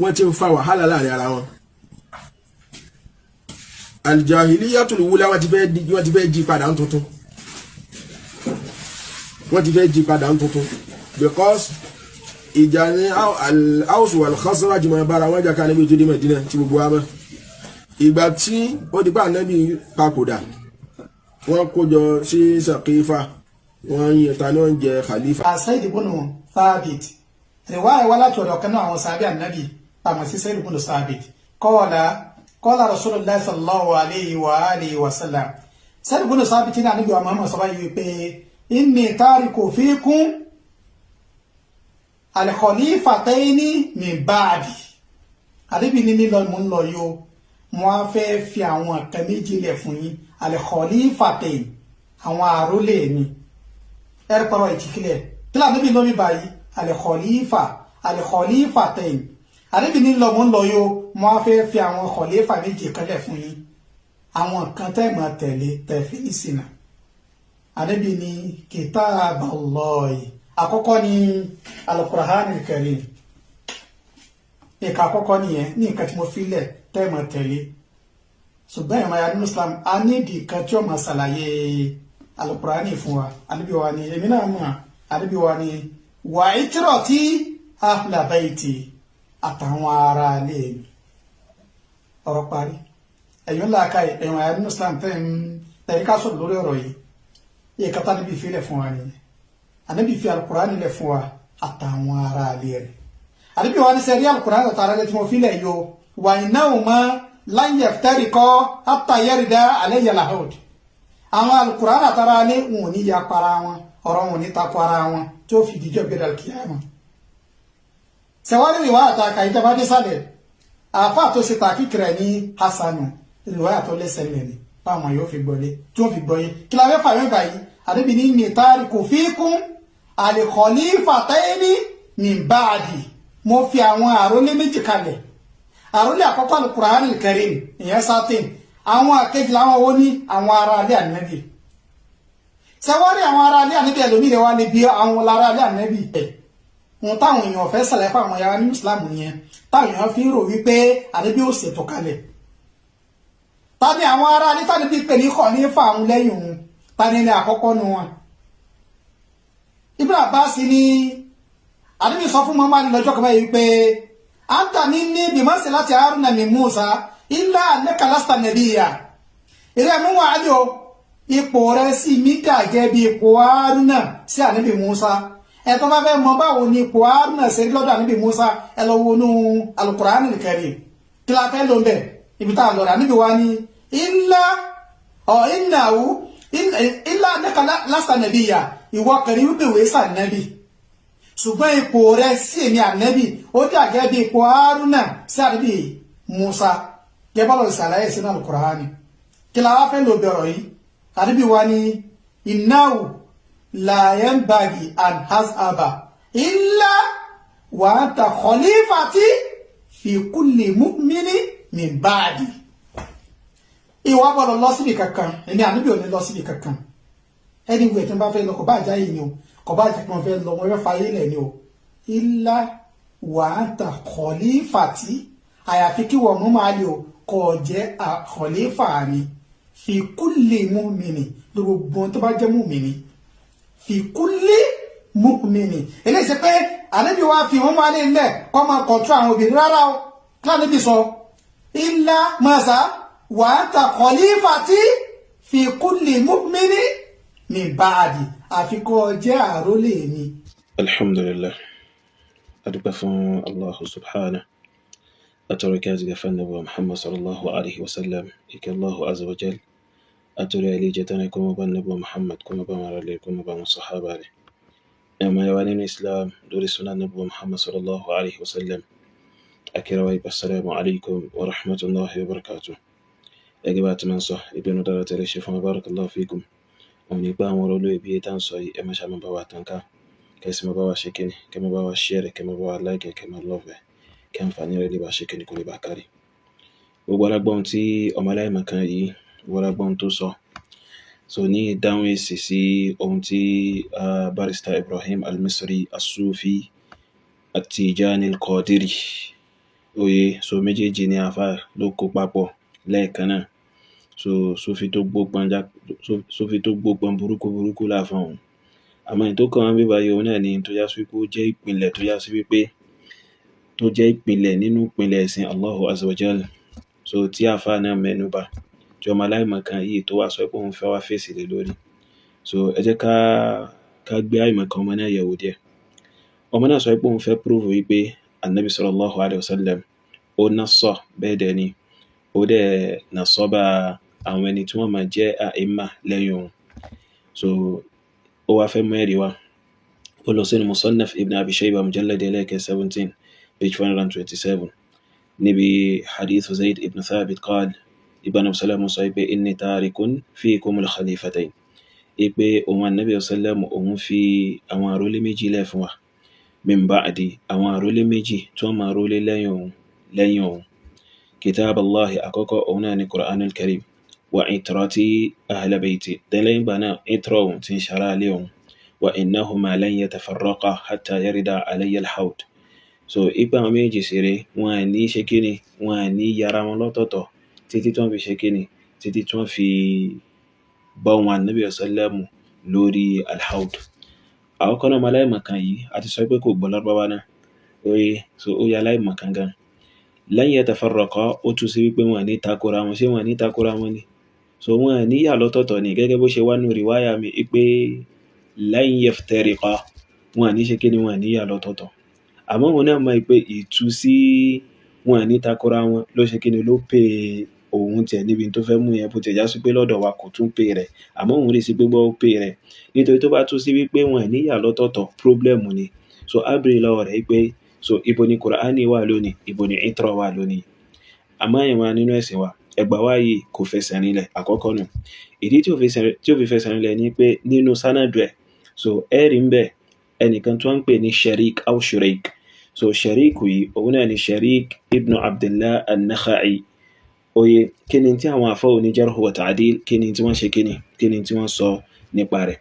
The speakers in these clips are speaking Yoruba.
Wọ́n ti ń fa wàhálà láàrin ara wọn. Aljahiliyatul wula, wọ́n ti fẹ́ jí padà ń tuntun, wọ́n ti fẹ́ jí padà ń tuntun, because ìjà ní al-Aws wal Khazraj máa bára wọn jà ká níbi tó dé Mẹdínà tí gbogbo wa mọ̀. Ìgbà tí ó di pa Ànábì papòdà, wọ́n kó jọ sí Sàkífà, wọ́n yin ta ni wọ́n jẹ khalifa. Said ibn Thabit, riwaya wá láti ọ̀dọ̀ kan náà àwọn sàbí Ànábì tàmà sí Said ibn Thabit. Qala qala Rasulullah sallallahu alayhi wa alihi wa sallam. Said ibn Thabit ní Ànábì wa Muhammad sọ báyìí wípé inni tariku fikum al-khalifataini min ba'di. Ànábì ní nílọ mò ń lọ yìí o, mo á fẹ́ fi àwọn nǹkan méjì lẹ̀ fún yín, al-khalifataini, àwọn àrólé mi. Ẹ̀rọ pọ̀rọ̀ ìtìkílẹ̀ tí lànàbí lómi báyìí, al-khalifa, al-khalifatayn. Ànábì ní lọ mò ń lọ yóò, mo á fẹ́ fi àwọn khalifa méjì kan lẹ̀ fún yín, àwọn kan tẹ́ mọ̀ tẹ̀lé tẹ̀fí ìsìnà. Ànábì ní kitaballahi, àkọ́kọ́ ní al-Qur'an al-Karim. Ìka àkọ́kọ́ nìyẹn ní nǹkan tí mo fi lẹ̀ tẹ́ mọ̀ tẹ̀lé. Ṣùgbọ́n ìmọ̀ ya nínú Islam, a ní ìdí kan tí ó máa ṣàlàyé alukurani fún wa. Ànábì wa ni èmi náà mọ̀. Ànábì wa ni wà itrati ahla baiti, àtàwọn ará ilé mi. Ọ̀rọ̀ parí. Ẹ̀yọ́ ńlá ká ẹ̀yọ́ àyà nínú Islam tẹ́ ń tẹ̀lé ká sọ̀rọ̀ lórí ọ̀rọ̀ yìí. Yẹ kátà níbi ìfilẹ̀ fún wa nìyẹn. Ànábì fi alukurani lẹ̀ fún wa àtàwọn ará ilé rẹ̀. Ànábì wa ni sẹ́rí alukurani àtàwọn ará ilé tí mo fi lẹ̀ yìí o, wà innahuma lan yaftariqa hatta yarida alayya al-hawd. Àwọn alukurani àtàrà alẹ́ wọn ò ní ya para wọn, ọ̀rọ̀ wọn ò ní takò ara wọn tí ó fi dijọ́ gbé dàlùkìyàmọ̀. Sẹ̀wárí ìwà àtàkà ìjọba dé sálẹ̀, àáfàá tó ṣe tàkìkì rẹ̀ ní hasanu, ìwà tó lẹ́sẹ̀ lẹ̀ ní báwọn yóò fi gbọ́lé tí wọ́n fi gbọ́yé. Kí la fẹ́ fà yín báyìí? Ànábì ní tariku fikum al-khalifataini min ba'di. Mo fi àwọn àrólé méjì kalẹ̀. Àrólé àkọ́kọ́ al-Qur'an al-Karim, ìyẹn sátìn. Àwọn àkejì làwọn wo ní àwọn ará ilé Ànábì. Sẹwárí àwọn ará ilé Ànábì, ẹlòmíì rẹ wá lè bí àwọn ará ilé Ànábì ẹ ohun táwọn èèyàn fẹ́ sàlẹ̀ fún àwọn yàrá ní Islam yẹn, táwọn èèyàn fi ń rò wípé Ànábì ò ṣètò kalẹ̀. Ta ni àwọn ará ilé tani bí pè ní khalifa àwọn lẹ́yìn òun? Ta ni ní àkọ́kọ́ nu wọn? Ibn Abbas ní Ànábì sọ fún Muhammad lọ́jọ́ kan báyìí wípé anta minni bimanzilati Haruna min Musa illa annaka lasta nabiyya. Ìrẹ́ mú wà á o, ipò rẹ sí mi dà gẹ́gẹ́ bí ipò Haruna sí Ànábì Musa. Ẹ tó bá fẹ́ mọ báwo ni ipò Haruna ṣe rí lọ́dọ̀ Ànábì Musa, ẹ lọ wọnú Al-Qur'an al-Karim. Kí la fẹ́ ló ń bẹ̀ ibi tá a lọ rẹ̀? Ànábì wa ní illa ọ̀ innahu illa annaka lasta nabiyya. Ìwọ kẹrin wípé wèé sànẹ́bì, ṣùgbọ́n ipò rẹ sí èmi Ànábì ó dà gẹ́gẹ́ bí ipò Haruna sí Ànábì Musa, gẹ́bọ́lọ̀ ìsàlàyé sínú Al-Qur'ani. Kí la wá fẹ́ lò bẹ̀rọ̀ yìí? Ànábì wa ní innahu la yanbaghi an hazaba illa wa anta khalifati fi kulli mu'mini min ba'di. Ìwà gbọ́dọ̀ lọ síbi kankan, èmi Ànábì ò ní lọ síbi kankan. Anyway, tí wọ́n bá fẹ́ lọ, kò bá àjá yìí ni o, kò bá àjẹ́ pé wọ́n fẹ́ lọ, wọ́n fẹ́ fayé lẹ̀ ni o, illa wa anta khalifati, àyàfi kí wọ́n mú máa lè o kò jẹ́ khalifa mi fi kulli mu'mini, gbogbo tó bá jẹ́ mu'mini, fi kulli mu'mini. Eléyìí ṣe pé Ànábì wa fi wọ́n máa lè lẹ̀ kọ́ máa kọ̀tún àwọn obìnrin rárá o. Kí Ànábì sọ? Illa masa wa anta khalifati fi kulli mu'mini min ba'di, àfi kó jẹ́ àrólé mi. Alhamdulillah, adúpẹ́ fún Allah subhanahu, atọrọ kí a ti gafẹ́ nàbọ̀ Muhammad sallallahu alaihi wasallam, ìkẹ́ Allahu azza wa jal atọrọ ilé jẹ́ tánà kó mọ́ bá nàbọ̀ Muhammad, kó mọ́ bá wọn rẹ̀, kó mọ́ bá wọn sahaba rẹ̀. Ẹ̀mọ̀ yawa nínú Islam lórí sunan nàbọ̀ Muhammad sallallahu alaihi wasallam, akirawa ipa assalamu alaikum wa rahmatullahi wa barakatuh. Ẹgbẹ́ bá ti máa ń sọ ìbínú dára tẹ̀lé ṣe fún, barakallahu fikum. Òun ní pé àwọn ọ̀rọ̀ olóyè bí tá à ń sọ yìí, ẹ má ṣe máa bá wa tàn ká, kẹsì máa bá wa ṣe kíni, kẹ máa bá wa share, kẹ máa bá wa like, kẹ máa love ẹ, kí àǹfààní rẹ̀ lè bá ṣe kíni, kó lè bá kárí. Gbogbo alágbọ́n tí ọmọ aláìmọ̀ kan yìí, gbogbo alágbọ́n tó sọ so ní ìdáhùn èsì sí ohun tí Barrister Ibrahim Al-Misri As-Sufi At-Tijani Al-Qadiri. Oye, so méjèèjì ni àfáà ló kó papọ̀ lẹ́ẹ̀kan náà. So Sufi tó gbópọn já, Sufi tó gbópọn burúkú burúkú láàfáà òun. Àmọ́ èyí tó kàn wá níbí báyìí òun náà ni tó já sí wípé ó jẹ́ ìpìlẹ̀ tó já sí wípé tó jẹ́ ìpìlẹ̀ nínú ìpìlẹ̀ ẹ̀sìn Allahu Azza wa Jal. So tí àfáà náà mẹ́nu bà, tí ọmọ aláìmọ̀kan yìí tó wá sọ pé òun fẹ́ wá fèsì lé lórí. So ẹ jẹ́ ká ká gbé àìmọ̀kan ọmọ náà yẹ̀wò díẹ̀. Ọmọ náà sọ pé òun fẹ́ prove wípé Annabi sallallahu alayhi wa sallam ó ná sọ bẹ́ẹ̀ dẹ̀ ni ó dẹ̀ nàsọ́bà àwọn ẹni tí wọ́n máa jẹ́ àìmà lẹ́yìn òun. So ó wá fẹ́ mú ẹ̀rí wá. Ó lọ sínú Musannaf Ibn Abi Shayba mujallad ẹlẹ́ẹ̀kẹ́ 17 page 427 níbi hadith Zayd ibn Thabit qal Ibn Salam sọ pé inni tarikun fiikumul khalifatayn, ipe òun Annabi sallam òun fi àwọn àrólé méjì lẹ̀ fún wa, min ba'di, àwọn àrólé méjì tí wọ́n máa rólé lẹ́yìn òun lẹ́yìn òun. Kitab Allahi, àkọ́kọ́ òun náà ni Qur'anul Karim, wa itrati ahla bayti, lẹ́yìn ìgbà náà itra òun tí ń ṣara ilé òun, wa innahuma lan yatafarraqa hatta yarida alayya al-hawd. So ipa àwọn méjì sì rèé, wọn à ní ṣe kíni, wọn à ní yára wọn lọ́tọ̀ọ̀tọ̀ títí tí wọ́n fi ṣe kíni, títí tí wọ́n fi bá wọn Ànábì sallẹ́mù lórí al-hawd. Àkọ́kọ́ náà ọmọ aláìmọ̀kan yìí a ti sọ pé kò gbọ́ Lárúbáwá náà. Oye, so ó ya aláìmọ̀kan gan. Lan yatafarraqa, ó tú sí wípé wọn à ní takora wọn, ṣé wọn à ní takora wọn ni? So wọn à ní yà lọ́tọ̀ọ̀tọ̀ ni, gẹ́gẹ́ bó ṣe wá nínú riwaya mi pé lan yaftariqa, wọn à ní ṣe kíni, wọn à ní yà lọ́tọ̀ọ̀tọ̀. Àmọ́ òun náà mọ̀ pé ìtú sí wọn à ní takora wọn ló ṣe kíni ló pè òun tiẹ̀ níbi tó fẹ́ mú yẹn, bó tiẹ̀ já sí pé lọ́dọ̀ wa kò tún pè rẹ̀. Àmọ́ òun rí sí pé gbọ́ ó pè rẹ̀. Nítorí tó bá tú sí wípé wọn à ní yà lọ́tọ̀ọ̀tọ̀, problem ni. So á béèrè lọ́wọ́ rẹ̀ pé so ibo ni Qur'ani wà lónìí, ibo ni itra wà lónìí. Àmọ́ ìwọ̀n nínú ẹ̀sìn wa, ẹgbàá wa yìí kò fẹsẹ̀ rinlẹ̀ àkọ́kọ́ nù. Ìdí tí ò fi fẹsẹ̀ rinlẹ̀ ni pé nínú sanadu ẹ̀, so ẹ̀rí ń bẹ ẹnìkan tí wọ́n ń pè ní Sharik aw Shuraik. So Sharik yìí òun náà ni Sharik ibn Abdullah an-Nakha'i. Oye, kí ni tí àwọn àfọ́ oní jarh wa ta'dil, kí ni tí wọ́n ṣe kíni, kí ni tí wọ́n sọ nípa rẹ̀.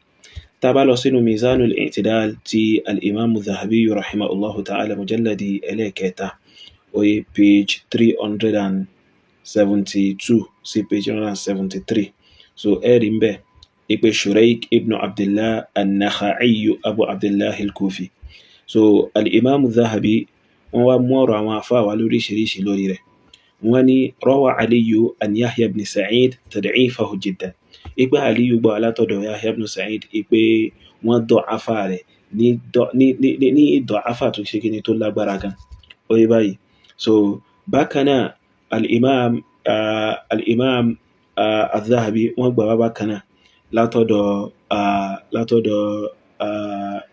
Tá bá lọ sínú Mizanul I'tidal ti al-Imam Dhahabi rahimahullahu ta'ala mujalladi ẹlẹ́ẹ̀kẹta, oye page 372 sí page 373. So ẹ̀rí ń bẹ ipe Shuraik ibn Abdullah an-Nakha'i Abu Abdullah al-Kufi. So al-Imam Dhahabi wọ́n wá mú ọ̀rọ̀ àwọn àfáà wá lóríṣiríṣi lórí rẹ̀. Wọ́n ní rawa Aliyu an Yahya ibn Sa'id tad'ifahu jiddan. Ipe Aliyu gbọ́ alátọ̀dọ̀ Yahya ibn Sa'id ipe wọ́n dọ̀ afa rẹ̀ ní ìdọ̀ afa tó ṣe kíni tó lágbára gan. Ó yé báyìí. So bákan náà al-Imam al-Dhahabi wọ́n gbà wá bákan náà látọ̀dọ̀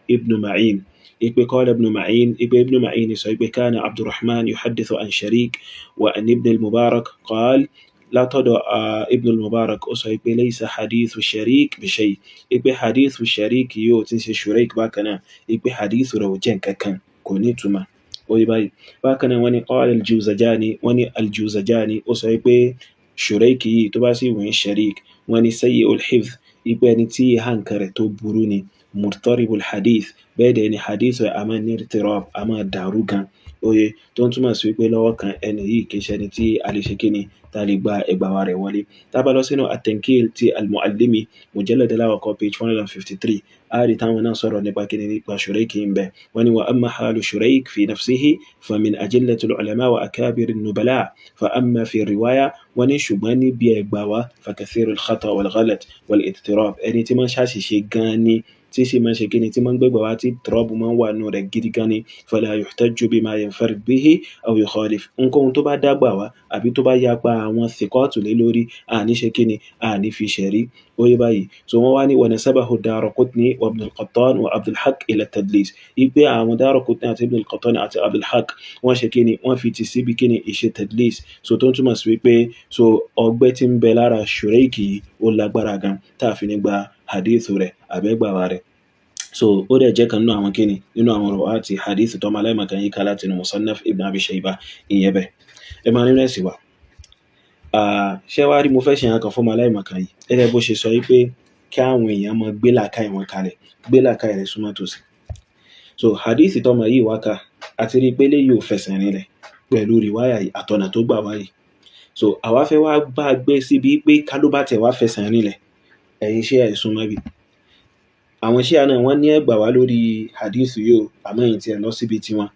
Ibn Ma'in. Ipe qala Ibn Ma'in, ipe Ibn Ma'in sọ ipe kana Abdurrahman yuhaddithu an Sharik wa an Ibn al-Mubarak qala, látọ̀dọ̀ Ibn al-Mubarak ó sọ ipe laysa hadithu Sharik bi shay, ipe hadithu Sharik yóò tí ń ṣe Shuraik bákan náà, ipe hadithu rẹ̀ ò jẹ́ nǹkan kan, kò ní ìtumọ̀. Ó yé báyìí. Bákan náà wọ́n ní qala al-Juzajani, wọ́n ní al-Juzajani ó sọ ipe Shuraik yìí tó bá sì wí Sharik, wọ́n ní sayyi'ul hifz, ipe ẹni tí ìhà nǹkan rẹ̀ tó burú ni, murtaribul hadith, bẹ́ẹ̀ dẹ̀ ni hadith rẹ̀ a máa ní irtirab, a máa dàrú gan. Oye, tó ń túmọ̀ sí wípé lọ́wọ́ kan ẹni yìí kì í ṣe ẹni tí a lè ṣe kíni tá a lè gba ẹgbà wa rẹ̀ wọlé. Tá a bá lọ sínú at-Tankil ti al-Mu'allimi mujallad aláwọ̀kọ́ page 453, a rí táwọn náà sọ̀rọ̀ nípa kíni nípa Shuraik ń bẹ. Wọ́n ní wa amma halu Shuraik fi nafsihi fa min ajillatil ulama wa akabir an-nubala fa amma fi riwaya, wọ́n ní ṣùgbọ́n níbi ẹgbà wa fa kathirul khata wal ghalat wal idtirab, ẹni tí máa ń ṣàṣìṣe gan ni, tí sì máa ń ṣe kíni, tí máa ń gbégbà wá tí tọ́rọ̀bù máa ń wà nù rẹ̀ gidi gan ni, fala yuhtajju bima yanfarid bihi aw yukhalif, nǹkan tó bá dágbà wá àbí tó bá yapa àwọn thiqatu lé lórí, àní ṣe kíni, àní fi ṣẹ̀rí. Ó yé báyìí. So wọ́n wá ní wa nasabahu Daraqutni wa Ibn al-Qattan wa Abdul Haqq ila tadlis, ipe àwọn Daraqutni àti Ibn al-Qattan àti Abdul Haqq wọ́n ṣe kíni, wọ́n fi ti síbi kíni ìṣe tadlis. So tó ń túmọ̀ sí wípé so ọgbẹ́ tí ń bẹ lára Shuraik yìí ó lágbára gan tá a fi ní gba hadithu rẹ̀ àbẹ́gbàwá rẹ̀. So ó dẹ̀ jẹ́ kan nínú àwọn kíni nínú àwọn ọ̀rọ̀ àti hadithu tó máa láìmọ̀kan yìí ká láti inú Musannaf Ibn Abi Shayba ìyẹn bẹ́ẹ̀. Ẹ máa nínú ẹ̀sìn wa. Ṣé wàá rí mo fẹ́ ṣe nǹkan fún ọmọ aláìmọ̀kan yìí gẹ́gẹ́ bó ṣe sọ wípé kí àwọn èèyàn máa gbé làákàyè wọn kalẹ̀, gbé làákàyè rẹ̀ súnmọ́ tòsí. So hadith tọmọ yìí wá ká àti rí i pé léyìí ò fẹsẹ̀ rinlẹ̀. Pẹ̀lú rìwáyà yìí àtọ̀nà tó gbà wáyé. So àwa fẹ́ wá bá a gbé síbi pé ká ló bá tẹ̀ wá fẹsẹ̀ rinlẹ̀, ẹ̀yin Ṣíà ẹ̀ súnmọ́ bí. Àwọn Ṣíà náà wọ́n ní ẹgbà wá lórí hadith yìí o, àmọ́ ẹ̀yin tiẹ̀ lọ síbi tiwọn.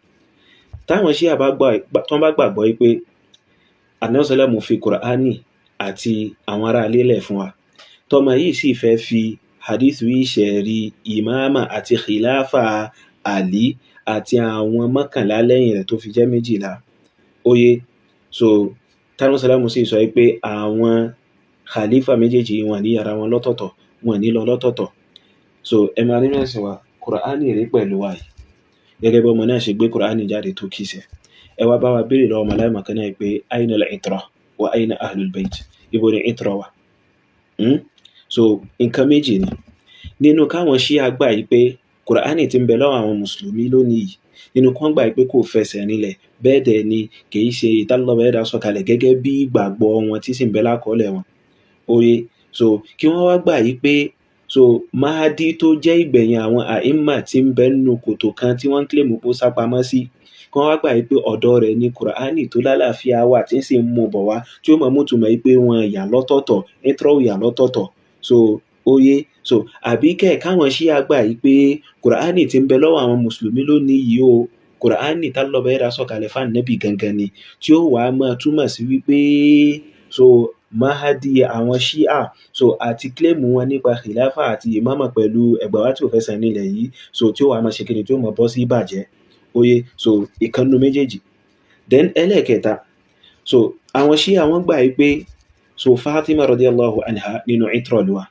Táwọn Ṣíà bá gbà, tán bá gbàgbọ́ pé Ànábì sálàmù fi Kùránì àti àwọn ará ilé lẹ̀ fún wa, tọmọ yìí sì fẹ́ fi hadith yìí ṣẹ̀rí ìmáàmà àti khilafa Ali àti àwọn 11 lẹ́yìn rẹ̀ tó fi jẹ́ 12. Oye, so tánú sálàmù sì sọ pé àwọn khalifa méjèèjì wọn ní yàrá wọn lọ́tọ̀ọ̀tọ̀, wọn ní lọ lọ́tọ̀ọ̀tọ̀. So ẹ máa nínú ẹ̀sìn wa, Kùránì rí pẹ̀lú wa yìí. Gẹ́gẹ́ bí ọmọ náà ṣe gbé Kùránì jáde tó kìí ṣe. Ẹ wá bá wa béèrè lọ́wọ́ ọmọ aláìmọ̀kan náà pé aina al-itra wa aina ahlul bayt, ibo ni itra wà? So nǹkan méjì ni. Nínú káwọn Ṣíà gbà yìí pé Kùránì tí ń bẹ lọ́wọ́ àwọn Mùsùlùmí lónìí yìí, nínú kán gbà yìí pé kò fẹsẹ̀ rinlẹ̀, bẹ́ẹ̀ dẹ̀ ni kì í ṣe ìtàlọ́bẹ̀ ẹ̀dá sọ̀kalẹ̀ gẹ́gẹ́ bí ìgbàgbọ́ wọn tí sì ń bẹ lákọọ́lẹ̀ wọn. Oye, so kí wọ́n wá gbà yìí pé so Mahdi tó jẹ́ ìgbẹ̀yìn àwọn àìmà tí ń bẹ nínú kòtò kan tí wọ́n ń kílèmù pé ó sápamọ́ sí, kí wọ́n wá gbà yìí pé ọ̀dọ̀ rẹ̀ ni Kùránì tó lálàáfíà wà tí ń sì ń mú bọ̀ wá, tí ó mọ̀ mú túmọ̀ yìí pé wọn yà lọ́tọ̀ọ̀tọ̀, ìtrọ̀ yà lọ́tọ̀ọ̀tọ̀. So oye, so àbí kẹ̀ káwọn Ṣíà gbà yìí pé Kùránì tí ń bẹ lọ́wọ́ àwọn Mùsùlùmí lónìí yìí o, Kùránì tálọ́bẹ̀ ẹ̀dá sọ̀kalẹ̀ fún Ànábì gangan ni, tí ó wàá máa túmọ̀ sí wípé so Mahdi àwọn Ṣíà so àti kílèmù wọn nípa khilafa àti ìmáàmà pẹ̀lú ẹgbàá wa tí ò fẹsẹ̀ nílẹ̀ yìí, so tí ó wàá máa ṣe kíni, tí ó máa bọ́ sí ìbàjẹ́. Oye, so ìkànnù méjèèjì. Then ẹlẹ́ẹ̀kẹta, so àwọn Ṣíà wọ́n gbà yìí pé so Fatima radiyallahu anha nínú itra ló wà.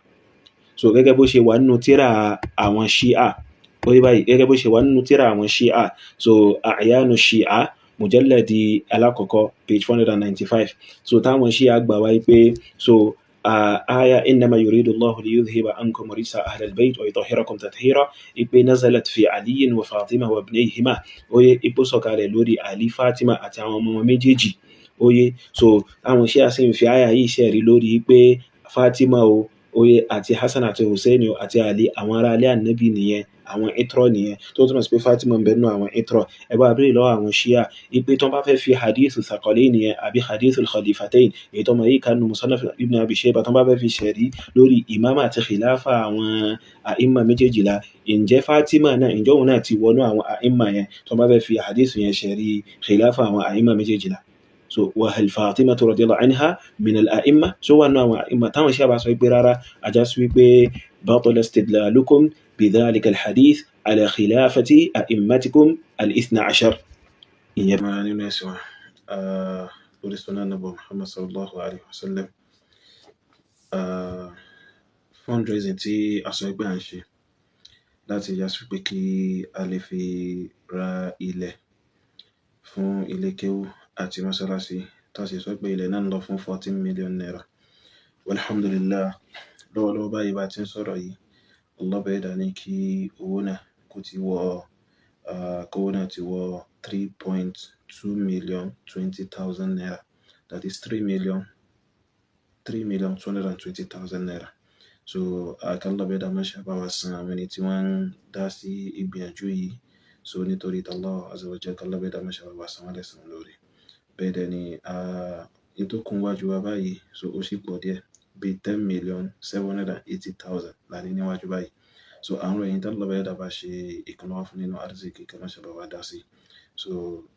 So gẹ́gẹ́ bó ṣe wà nínú tírà àwọn Ṣíà, oye báyìí, gẹ́gẹ́ bó ṣe wà nínú tírà àwọn Ṣíà, so A'yanu Ṣíà mujalladi alákọ̀ọ́kọ́ page 495. So táwọn Ṣíà gbà wáyé pé so aya innama yuridu Allahu liyudhhiba ankum rijsa ahlal bayt wa yutahhirakum tathira, ipe nazalat fi aliyin wa Fatima wa ibnayhima. Oye, ipò sọ̀kalẹ̀ lórí Ali, Fatima àti àwọn ọmọ wọn méjèèjì. Oye, so àwọn Ṣíà sì ń fi aya yìí ṣẹ̀rí lórí pé Fatima o, oye, àti Hassan àti Hussein o àti Ali, àwọn ará ilé Ànábì nìyẹn, àwọn itra nìyẹn, tó túmọ̀ sí pé Fatima ń bẹ nínú àwọn itra. Ẹ bá béèrè lọ́wọ́ àwọn Ṣíà ipe tó bá fẹ́ fi hadith Thaqalayn nìyẹn àbí hadith al-Khalifatayn èyí tó mọ̀ yìí kanu Musannaf Ibn Abi Shayba, tó bá fẹ́ fi ṣẹ̀rí lórí ìmáàmà àti khilafa àwọn àìmà méjèèjìlá, ǹjẹ́ Fatima náà, ǹjẹ́ òun náà ti wọnú àwọn àìmà yẹn tó bá fẹ́ fi hadith yẹn ṣẹ̀rí khilafa àwọn àìmà méjèèjìlá? So wa hal Fatima radiyallahu anha min al-a'imma, so wà nínú àwọn àìmà? Táwọn Ṣíà bá sọ pé rárá, ajá sí wípé batala istidlalukum bidhalika al-hadith ala khilafati a'immatikum al-ithna ashar. Ìyẹn máa nínú ẹ̀sìn wa lórí sunnah Nabi Muhammad sallallahu alayhi wa sallam, fundraising tí a sọ pé à ń ṣe láti yá sí pé kí a lè fi ra ilẹ̀ fún ilé kéwú àti mọ́sálásí, tá a sì sọ pé ilẹ̀ náà ń lọ fún 14 million naira. Walhamdulillah, lọ́wọ́lọ́wọ́ báyìí bá ti ń sọ̀rọ̀ yìí, Allah bẹ̀rẹ̀ dá ní kí owó náà kó ti wọ kówó náà ti wọ 3.2 million 20,000 naira, that is 3,220,000 naira. So Allah bẹ̀rẹ̀ dá máa ṣe bá wa san àwọn ẹni tí wọ́n ń dá sí ìgbìyànjú yìí. So nítorí Allah azza wa jalla, Allah bẹ̀rẹ̀ dá máa ṣe bá wa san wọ́n lẹ́san lórí. Bẹ́ẹ̀ dẹ̀ ni n tó kún wájú wa báyìí, so ó sì pọ̀ díẹ̀, bíi 10,780,000 la ní níwájú báyìí. So àwọn ẹ̀yin tí Allah bẹ̀rẹ̀ dá bá ṣe ìkànnì fún nínú arziki kí wọ́n ṣe bá wa dá sí. So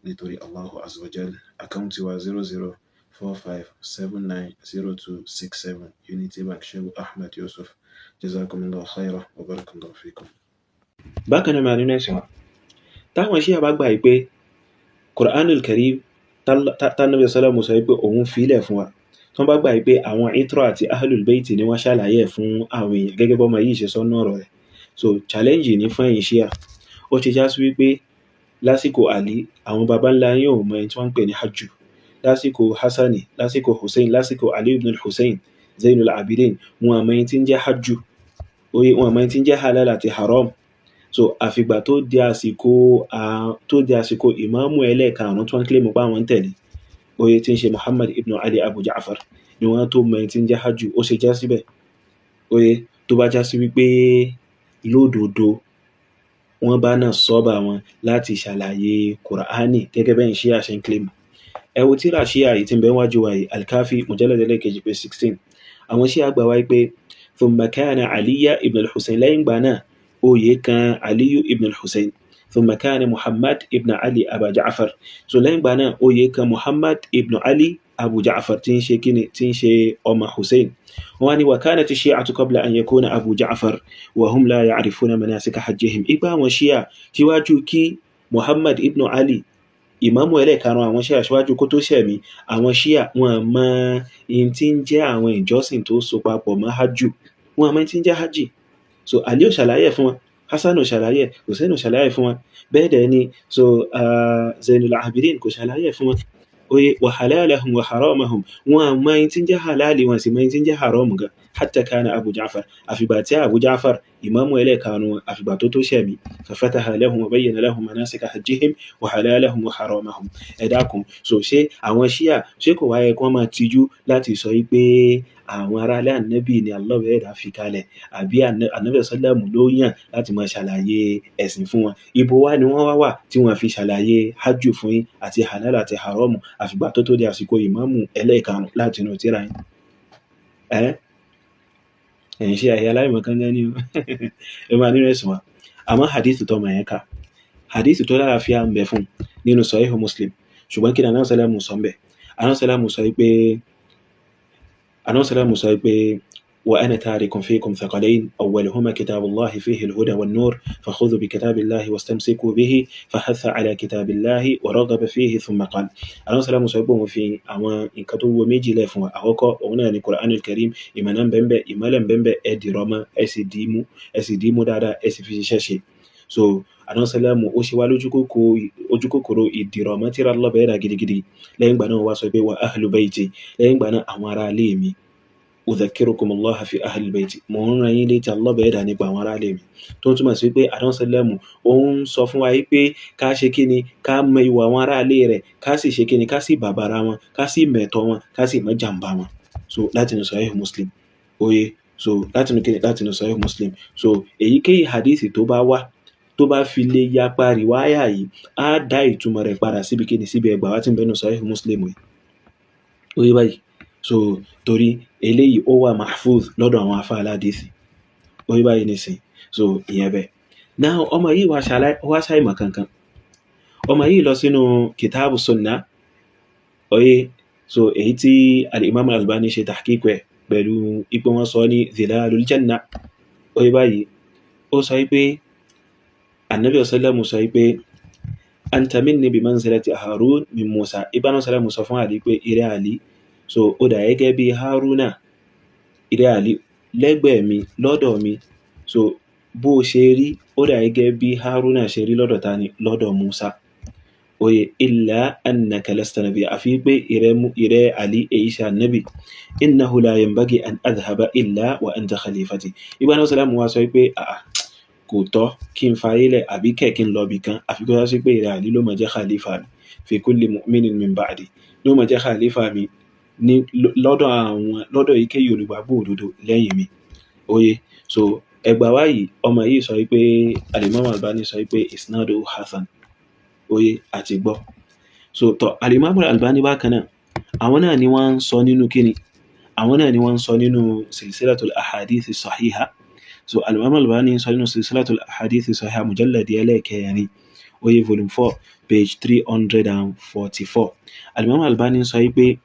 nítorí Allahu azza wa jalla, àkáǹtì wa 0045790267, Unity Bank, Shehu Ahmed Yusuf. Jazakumullahu khairan wa barakallahu fikum. Bákan náà máa nínú ẹ̀sìn wa, táwọn Ṣíà bá gbà yìí pé Qur'anul Karim tánàbí sálàmù sọ pé òun filẹ̀ fún wa, tó bá gbà yìí pé àwọn itra àti ahlul bayt ni wọ́n ṣàlàyé ẹ̀ fún àwọn èèyàn gẹ́gẹ́ bọ́mọ yìí ṣe sọ́nà ọ̀rọ̀ rẹ̀. So challenge ní fún ẹ̀yin Ṣíà, ó ṣe já sí wípé lásìkò Ali àwọn baba ńlá yín ò mọ ẹni tí wọ́n ń pè ní hajj, lásìkò Hassani, lásìkò Hussein, lásìkò Ali ibn al-Hussein Zainul Abidin, wọn àmọ́ ẹni tí ń jẹ́ hajj, oye, wọn àmọ́ ẹni tí ń jẹ́ halal àti haram. So àfìgbà tó di àsìkò ìmáàmù ẹlẹ́ẹ̀karùn-ún tí wọ́n ń kílèmù pé àwọn ń tẹ̀lé, oye, tí ń ṣe Muhammad ibn Ali Abu Ja'far, ni wọ́n tó mọ ẹni tí ń jẹ́ hajj. Ó ṣe já síbẹ̀, oye, tó bá já sí wípé lódodo wọ́n bá náà sọ́ba wọn láti ṣàlàyé Kùránì gẹ́gẹ́ bẹ́ẹ̀ ń ṣe àṣẹ ń kílèmù. Ẹ wo tíra ṣíà yìí tí ń bẹ wájú wa yìí, Al-Kafi mujallad ẹlẹ́ẹ̀kejì page 16. Àwọn ṣíà gbà wáyé pé thumma kana Aliya ibn al-Husayn, lẹ́yìn ìgbà náà oyè kan Aliyu ibn al-Husayn. Thumma kana Muhammad ibn Ali Aba Ja'far. So lẹ́yìn ìgbà náà oyè kan Muhammad ibn Ali Abu Ja'far tí ń ṣe kíni, tí ń ṣe ọmọ Hussein. Wọ́n ní wa kanat ash-shi'atu qabla an yakuna Abu Ja'far wa hum la ya'rifuna manasika hajjihim. Ipa àwọn ṣíà síwájú kí Muhammad ibn Ali ìmáàmù ẹlẹ́ẹ̀karùn àwọn ṣíà síwájú kó tó ṣẹ̀mí, àwọn ṣíà wọn mọ ihun tí ń jẹ́ àwọn ìjọsìn tó so papọ̀ mọ́ hajj, wọn mọ ihun tí ń jẹ́ hajj. So Ali ò ṣàlàyé fún wọn, Hasan ò ṣàlàyé, Hussein ò ṣàlàyé fún wọn, bẹ́ẹ̀ dẹ̀ ni so Zainul Abidin kò ṣàlàyé fún wọn. Oye wa halalahum wa haramahum, wọn mọ ihun tí ń jẹ́ halali, wọn sì mọ ihun tí ń jẹ́ haram gan. Hatta kana Abu Ja'far, àfìgbà tí Abu Ja'far ìmáàmù ẹlẹ́ẹ̀karùn àfìgbà tó tó ṣẹ̀mí, fafataha lahum wa bayyana lahum manasika hajjihim wa halalahum wa haramahum. Ẹ dákun, so ṣé àwọn ṣíà ṣé kò wáyé kí wọ́n máa tijú láti sọ yí pé àwọn aráalé ànábì ni Allah ẹ̀dá fi kalẹ̀, àbí ànábì sálàmù ló yàn láti máa ṣàlàyé ẹ̀sìn fún wọn? Ibo wá ni wọ́n wá wà tí wọ́n fi ṣàlàyé hajj fún yín àti halal àti haramu àfìgbà tó tó di àsìkò ìmáàmù ẹlẹ́ẹ̀karùn láti inú tírà yín? Ẹ̀yin ṣe àyè aláìmọ̀kan gan ni o. Ẹ máa nínú ẹ̀sùn wa. Àmọ́ hadith tó mọ̀ yẹn ká, hadith tó lálàáfíà ń bẹ fún nínú Sahih Muslim. Ṣùgbọ́n kí ni Ànábì sálàmù sọ ń bẹ̀? Ànábì sálàmù sọ pé, Ànábì sálàmù sọ pé wa ana tarikum fikum thaqalayn awwaluhuma kitabullahi fihi al-huda wan-nur fakhudhu bi kitabillahi wastamsiku bihi fahatha ala kitabillahi wa raghaba fihi thumma qala. Ànábì sálàmù sọ pé òun fi àwọn nǹkan tó wúwo méjì lẹ̀ fún wa. Àkọ́kọ́ òun náà ni Qur'anul Karim, ìmọ̀nà ń bẹ ń bẹ, ìmọ́lẹ̀ ń bẹ ń bẹ, ẹ dìrọ̀ mọ́, ẹ sì dì í mú, ẹ sì dì í mú dáadáa, ẹ sì fi ṣiṣẹ́ ṣe. So Ànábì sálàmù ó ṣe wá lójúkòkòrò ìdìrọ̀ mọ́ tírà Allah bẹ̀rẹ̀ dà gidigidi. Lẹ́yìn ìgbà náà wá sọ pé wa ahlu bayti, lẹ́yìn ìgbà náà àwọn ará ilé mi, udhakirukum Allaha fi ahli bayti, mò ń rán yín létí Allah bẹ̀rẹ̀ dà nípa àwọn ará ilé mi. Tó ń túmọ̀ sí pé Ànábì sálàmù ó ń sọ fún wa pé ká ṣe kí ni, ká mọ ìwà àwọn ará ilé rẹ̀, ká sì ṣe kí ni, ká sì bàbàrà wọn, ká sì mẹ̀tọ́ wọn, ká sì má jàǹbá wọn. So láti inú Sahih Muslim. Oye, so láti inú kíni, láti inú Sahih Muslim. So èyíkéyìí hadithi tó bá wá tó bá fi lè yapa rìwáyà yìí, á dá ìtumọ̀ rẹ̀ padà síbi kíni, síbi ẹgbàá wá tí ń bẹ nínú Sahih Muslim yìí. Oye báyìí. So torí eléyìí ó wà mahfuz lọ́dọ̀ àwọn afá aládìsí. Oye báyìí nísìn. So ìyẹn bẹ́ẹ̀. Now ọmọ yìí wá ṣàìmọ̀ kankan. Ọmọ yìí lọ sínú Kitabu Sunnah. Oye, so èyí tí Al-Imam Al-Albani ṣe tahqiq ẹ̀ pẹ̀lú ipò wọn sọ ní Zilalul Jannah. Oye báyìí, ó sọ pé Ànábì sallallahu sọ pé anta minni bi manzilati Harun min Musa. Ìbánu sallallahu sọ fún Ali pé ìrẹ́ Ali, so ó dà gẹ́gẹ́ bí Haruna, ìrẹ́ Ali lẹ́gbẹ̀ẹ́ mi, lọ́dọ̀ mi. So bó ṣe rí, ó dà gẹ́gẹ́ bí Haruna ṣe rí lọ́dọ̀ ta ni, lọ́dọ̀ Musa. Oye illa annaka lasta nabiyya, àfi pé ìrẹ́ Ali èyí ṣe ànábì. Innahu la yanbaghi an adhhaba illa wa anta khalifati. Ìbánu sallallahu wá sọ pé àà kò tọ́ kí n fa ilẹ̀ àbí kẹ̀ kí n lọ bì kan, àfi kó sọ sí pé ìrẹ́ Ali ló máa jẹ́ khalifa mi fi kulli mu'minin min ba'di, ló máa jẹ́ khalifa mi ní lọ́dọ̀ àwọn, lọ́dọ̀ èyíkéyìí olùgbàgbọ́ òdodo lẹ́yìn mi. Oye, so ẹgbàá wa yìí, ọmọ yìí sọ pé Al-Imam Al-Albani sọ pé isnadu hasan. Oye, àti gbọ́. So tọ́ Al-Imam Al-Albani bákan náà, àwọn náà ni wọ́n ń sọ nínú kíni, àwọn náà ni wọ́n ń sọ nínú silsilatul ahadith sahiha. So Al-Imam Al-Albani sọ nínú silsilatul ahadith sahiha mujalladi ẹlẹ́ẹ̀kẹrin, oye volume 4 page 344. Al-Imam Al-Albani sọ pé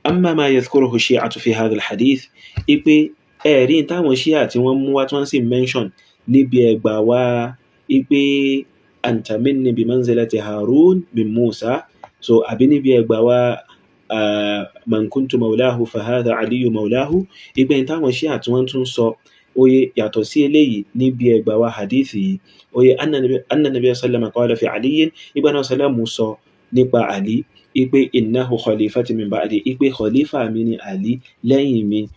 amma ma yadhkuruhu shi'atu fi hadha al-hadith, ipe ẹ̀rí táwọn ṣíà tí wọ́n mú wá tí wọ́n sì mention níbi ẹgbàá wa ipe anta minni bi manzilati Harun min Musa, so àbí níbi ẹgbàá wa man kuntu maulahu fahadha aliyu maulahu, ipe táwọn ṣíà tí wọ́n tún sọ oye yàtọ̀ sí eléyìí níbi ẹgbàá wa hadith yìí, oye anna nabiyya sallama qala fi aliyin, ìgbà náà sallamu sọ nípa Ali ipe innahu khalifati min ba'di, ipe khalifa mi ni Ali lẹ́yìn mi.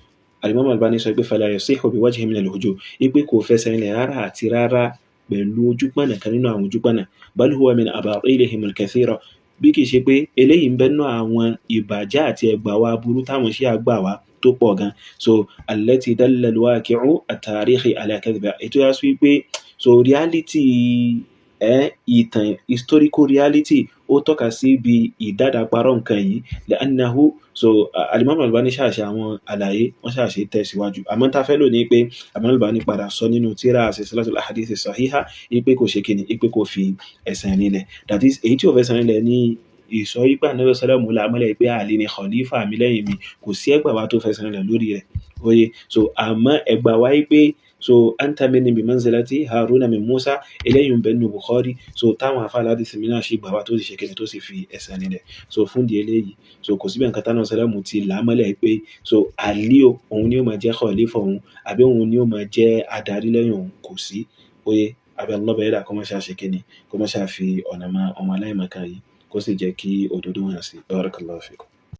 Al-Imam Al-Albani sọ pé fala yasihu bi wajhin min al-wujuh, ipe kò fẹsẹ̀ rinlẹ̀ rárá àti rárá pẹ̀lú ojúpọ̀nà kan nínú àwọn ojúpọ̀nà, bal huwa min abatilihim al-kathira, bí kìí ṣe pé eléyìí ń bẹ nínú àwọn ìbàjẹ́ àti ẹgbàá wa burú táwọn ṣíà gbà wá tó pọ̀ gan. So allati dalla al-waqi'u at-tarikhi ala kadhiba, ètò yà sọ pé so reality ìtàn historical reality ó tọ́ka sí bí ìdádàparọ́ nǹkan yìí li'annahu. So Al-Imam Al-Albani ṣàṣe àwọn àlàyé, wọ́n ṣàṣe tẹ̀síwájú. Àmọ́ tá a fẹ́ lò ní pé Al-Imam Al-Albani padà sọ nínú tírà Silsilatul Ahadith Sahiha pé kò ṣe kíni, pé kò fi ẹsẹ̀ rinlẹ̀. That is, èyí tí ò fẹsẹ̀ rinlẹ̀ ní ìsọ yípa Ànábì sálàmù làmọ́lẹ̀ pé Àlí ni khalifa mi lẹ́yìn mi, kò sí ẹgbà wa tó fẹsẹ̀ rinlẹ̀ lórí rẹ̀. Oye, so àmọ́ ẹgbà wa yí pé so anta minni bi manzilati Haruna min Musa, eléyìí ń bẹ nínú Bukhari. So táwọn afá aládìsí mi náà ṣì gbà wá tó sì ṣe kíni, tó sì fi ẹsẹ̀ rinlẹ̀. So fún di eléyìí, so kò síbẹ̀ nǹkan táwọn sálàmù ti làmọ́lẹ̀ pé so Àlí o, òun ni ó máa jẹ́ khalifa òun, àbí òun ni ó máa jẹ́ adarí lẹ́yìn òun, kò sí. Oye, àbí Allah bẹ̀rẹ̀ kó má ṣe àṣekíni, kó má ṣe àfi ọ̀nà ọmọ aláìmọ̀kan yìí, kó sì jẹ́ kí òdodo hàn sí. Barakallahu fikum.